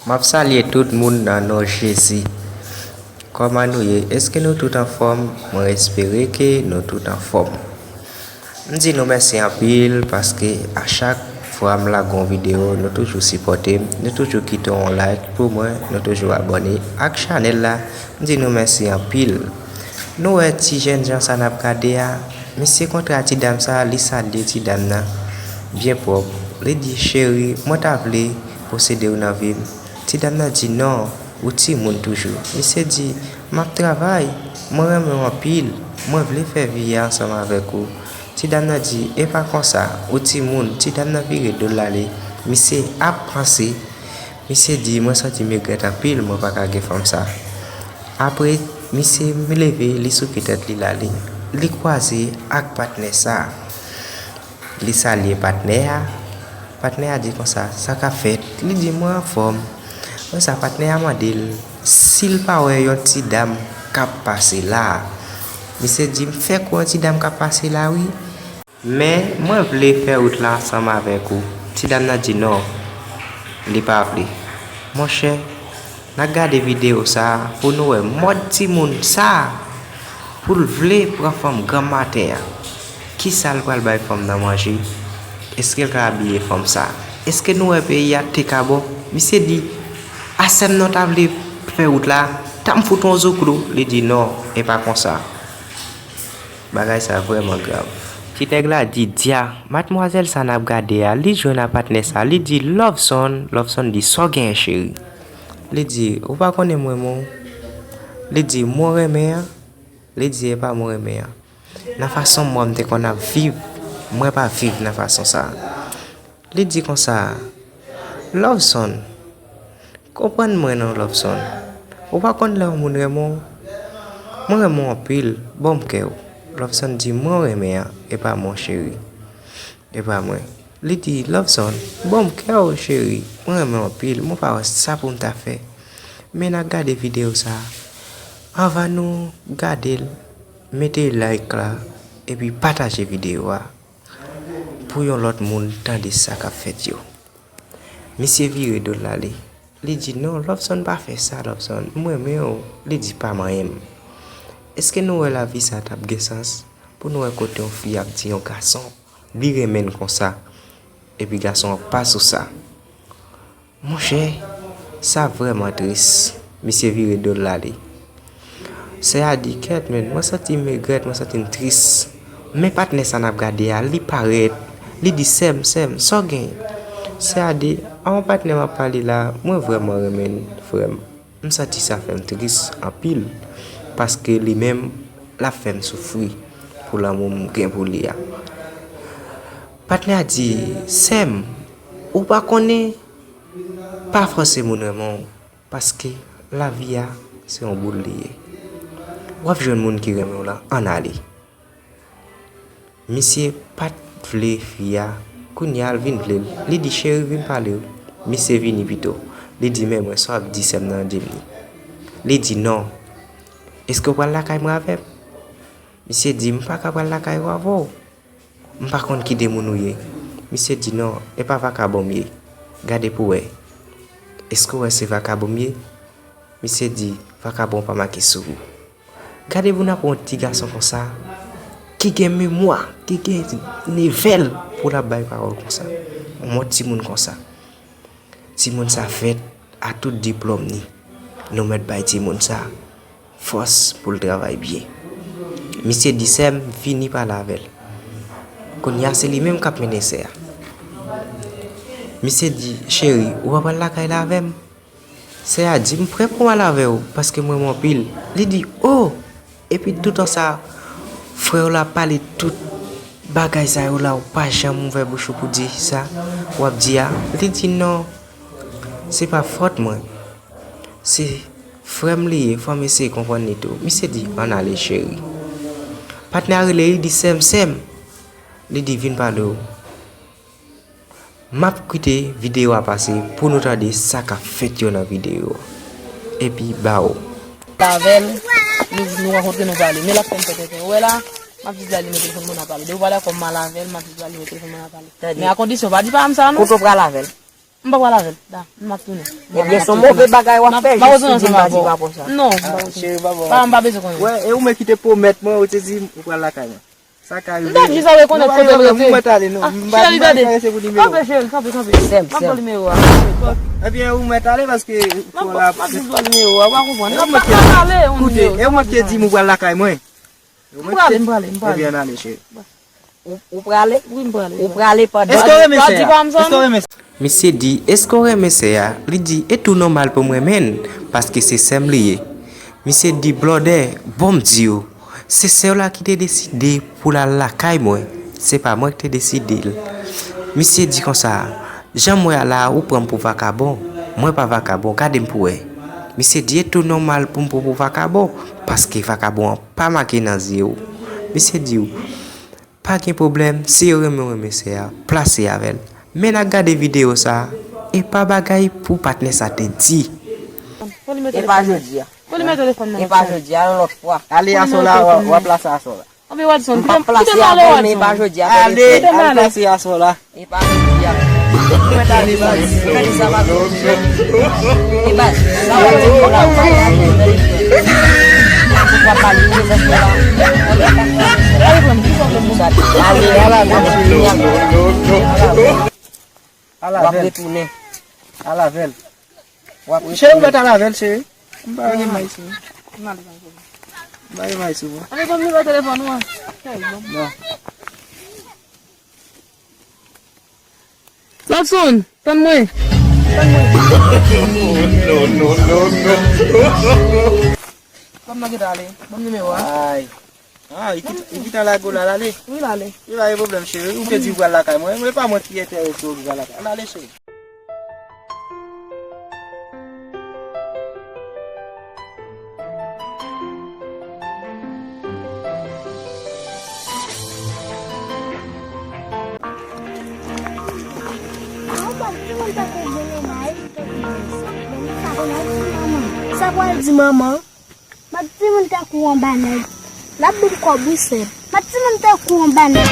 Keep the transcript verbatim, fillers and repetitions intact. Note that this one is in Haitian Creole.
M ap salye tout moun nan non Jezi. Kòman nou ye? Èske nou tout anfòm? Mwen espere ke nou tout anfòm. M di nou mèsi anpil paske a chak fwa m lage yon videyo, nou toujou sipòte m, nou toujou kite yon like pou mwen, nou toujou abòne ak chanèl la. M di nou mèsi anpil. Nou wè ti jènjan sa n ap gade a, misye kontre a ti dam sa, li salye ti dam nan byen pwòp. Li di, "Cheri, mwen ta vle posede w nan vi m." Ti dam nan di, "Non, ou timoun toujou." Misye di, "M ap travay, mwen renmen w anpil, mwen vle fè vi a ansanm avèk ou." Ti dam nan di, "E pa konsa, ou timoun." Ti dam nan vire do l ale. Misye ap panse. Misye di, "Mwen santi m regrèt anpil, mwen pa ka gen fanm sa." Apre, misye leve, li souke tèt li l ale. Li kwaze ak patnè sa. Li salye patnè a. Patnè a di konsa, "Sa k ap fèt?" Li di, "Mwen anfòm." Apre sa, patnè a mande l si l pa wè yon ti dam k ap pase la. Misye di, "M fèk wè yon ti dam k ap pase la, wi. Men, mwen vle fè wout la ansanm avèk ou." Ti dam nan di non, li pa vle. Monchè, n a gade videyo sa a pou nou wè mòd timoun sa a pou l vle pran fanm granm maten an. Kisa l pral bay fanm nan manje? Èske l ka abiye fanm sa? Èske nou wè peyi a te ka bon? Misye di, "A sè m non ta vle fè wout la, ta m fout on zouklou." Li di, "Non, e pa konsa." Bagay sa vrèman grav. Ti nèg la di, "Dya, matmwazèl sa n ap gade a, li jwenn a patnè sa, li di, 'Loveson.'" Loveson di, "Sa w genyen, cheri?" Li di, "Ou pa konnen m renmen w?" Li di, "Mwen renmen an." Li di, "E pa mwen renmen an. Nan fason mwen m te konn ap viv, mwen pa viv nan fason sa." Li di konsa, "Loveson, konprann mwen non, Loveson. Ou pa konn lè yon moun renmen w? Mwen renmen w anpil, ban m kè w." Loveson di, "Mwen renmen an, e pa mwen, cheri. E pa mwen." Li di, "Loveson, ban m kè w, cheri. Mwen renmen w anpil, mwen pa wè sa pou m ta fè." Men n a gade videyo sa a. Anvan nou gade l, mete like la, epi pataje videyo a pou yon lòt moun tande sa k ap fèt yo. Misye vire do l ale. Li di, "Non, Loveson, pa fè sa, Loveson. M renmen w." Li di, "Pa manyen m." Èske nou wè lavi sa t ap gen sans pou nou wè kote yon fi ap di yon gason li renmen l konsa, epi gason an pa sou sa? Monchè, sa vrèman tris. Misye vire do l l ale. Sè a di, "Kèt, men, mwen santi m regrèt, mwen santi m tris." Men patnè sa n ap gade a, li parèt. Li di, "Sè m, sè m, sa w genyen?" Sè a di, "A yon patnè m ap pale la, mwen vrèman renmen l, frè m. M santi sa fè m tris anpil, paske li menm, l ap fè m soufri pou lanmou m gen pou li a." Patnè a di, "Sè m, ou pa konnen, pa fòse moun renmen w, paske lavi a, se yon boul li ye. W ap jwenn moun ki renmen w lan, ann ale." Misye pa t vle fi a, kounye a l vin vle l. Li di, "Cheri, vin pale w." Misye vini pito. Li di, "Men mwen, sa w ap di sè m nan, Jemni?" Li di, "Non. Èske w pral lakay mwen avè m?" Misye di, "M pa ka pral lakay ou avè w. M pa konn ki de moun ou ye." Misye di, "Non, e pa vakabon m ye. Gade pou w wè. Èske w wè se vakabon m ye?" Misye di, "Vakabon pa make sou ou." Gade pou n ap wè yon ti gason konsa, ki gen memwa, ki gen nevèl pou l ap bay pawòl konsa. Yon mòd timoun konsa. Timoun sa fèt a tout diplòm ni. Nou mèt bay timoun sa fòs pou l travay byen. Misye di, "Sè m, vini pale avè l." Kounye a, se li menm k ap mennen sè a. Misye di, "Cheri, ou pa pral lakay la avè m?" Sè a di, "M prè pou m al avè w, paske m renmen w anpil." Li di, "O!" Epi toutan sa, frè w la pale tout bagay sa yo la, ou pa janm ouvè bouch ou pou di sa w ap di a. Li di, "Non, se pa fòt mwen. Se frè m li ye, fò m eseye konprann li tou." Misye di, "Ann ale, cheri." Patnè a rele, li di, "Sè m, sè m." Li di, "Vin pale w." M ap kite videyo a pase pou nou tande sa k ap fèt yo nan videyo a. Epi, bawo. Avè l, nou, nou rankontre, nou pale. Men l ap fè m pètètè. Ou wè la, m ap di Dali mete telefòn mwen nan pale. Depi w pale ak kò m mal avè l, m ap di Dali mete telefòn mwen nan pale. Men a kondisyon, pa di pa m sa, non. Kote w pral avè l? M pa pral avè l. Da, m ap tounen. Ebyen, se yon move bagay w ap fè, jis pou di m pa di papa w sa. Non, m pa bezwen konnen. Wè, e ou menm ki te pwomèt mwen, ou te di m ou pral lakay mwen. Sa ka rive. M t ap jis al rekonèt kote l rete. Ou mèt ale, non. M pa, m pa enterese pou nimewo. Kanpe, cheri, kanpe, kanpe. Sèm, sèm. M ap ba w nimewo a. Ebyen, ou mèt ale paske ou la. M ap jis ba w nimewo a, ou pa konprann. M pa pale yon nimewo. Koute, e ou mèt te di m ou pral lakay mwen. M prale, m prale, m prale. Ebyen, ale, cheri. Ou, ou prale? Wi, m prale. Ou prale pandan. Èske w renmen sè a? Èske w renmen sè a? Misye di, èske w renmen sè a? Li di, e tou nòmal pou m renmen l, paske se sè m li ye. Misye di, blòdè, bon m di w, se sè w la ki te deside pou l al lakay mwen, se pa mwen ki te deside l. Misye di konsa, jan m wè a la, ou pran m pou vakabon, mwen pa vakabon, gade m pou wè. Misye di, e tou nòmal pou m pran w pou vakabon, paske vakabon an pa make nan zye w. Misye di w, pa gen pwoblèm, si yo renmen w renmen sè a, plase avè l. Men n a gade videyo sa a, e pa bagay pou patnè sa te di. E pa jodi a. Pou li mete telefòn nan. E pa jodi a, yon lòt fwa. Ale aswè la, w ap plase aswè la. Anpi Wadson, m p ap plase avè w, men e pa jodi a. Ale, al plase aswè la. E pa jodi a. Mwen ta ale baz. Mwen ta ale sa pa jodi a. E baz, sa w ap di m la, ou pa ale avè l. Ou pa pale, ou bezwen fè la. Ale, pran m, ki sa w vle m sa? Ale, ale avè l. Al avè l. W ap retounen. Al avè l. W ap retounen. Cheri, ou mèt al avè l, cheri. M pa renmen may sou ou. M pa renmen may sou ou. Ann, ban m nimewo telefòn ou an. Non. Wadson, tann mwen. Tann mwen. Non, non, non, non. Ban m nan gentan ale. Ban m nimewo a. Ay. Ah, li kit-, li gentan lage w la, l ale. Wi, l ale. Li pa gen pwoblèm, cheri. Ou te di ou pral lakay mwen. Mwen, pa mwen ki enterese w pou pral lakay. Ann ale, cheri. Sa pral di manman. M ap di moun tankou w anba nèg. L ap ban m kòb wi sèm. M ap di moun tankou w anba nèg.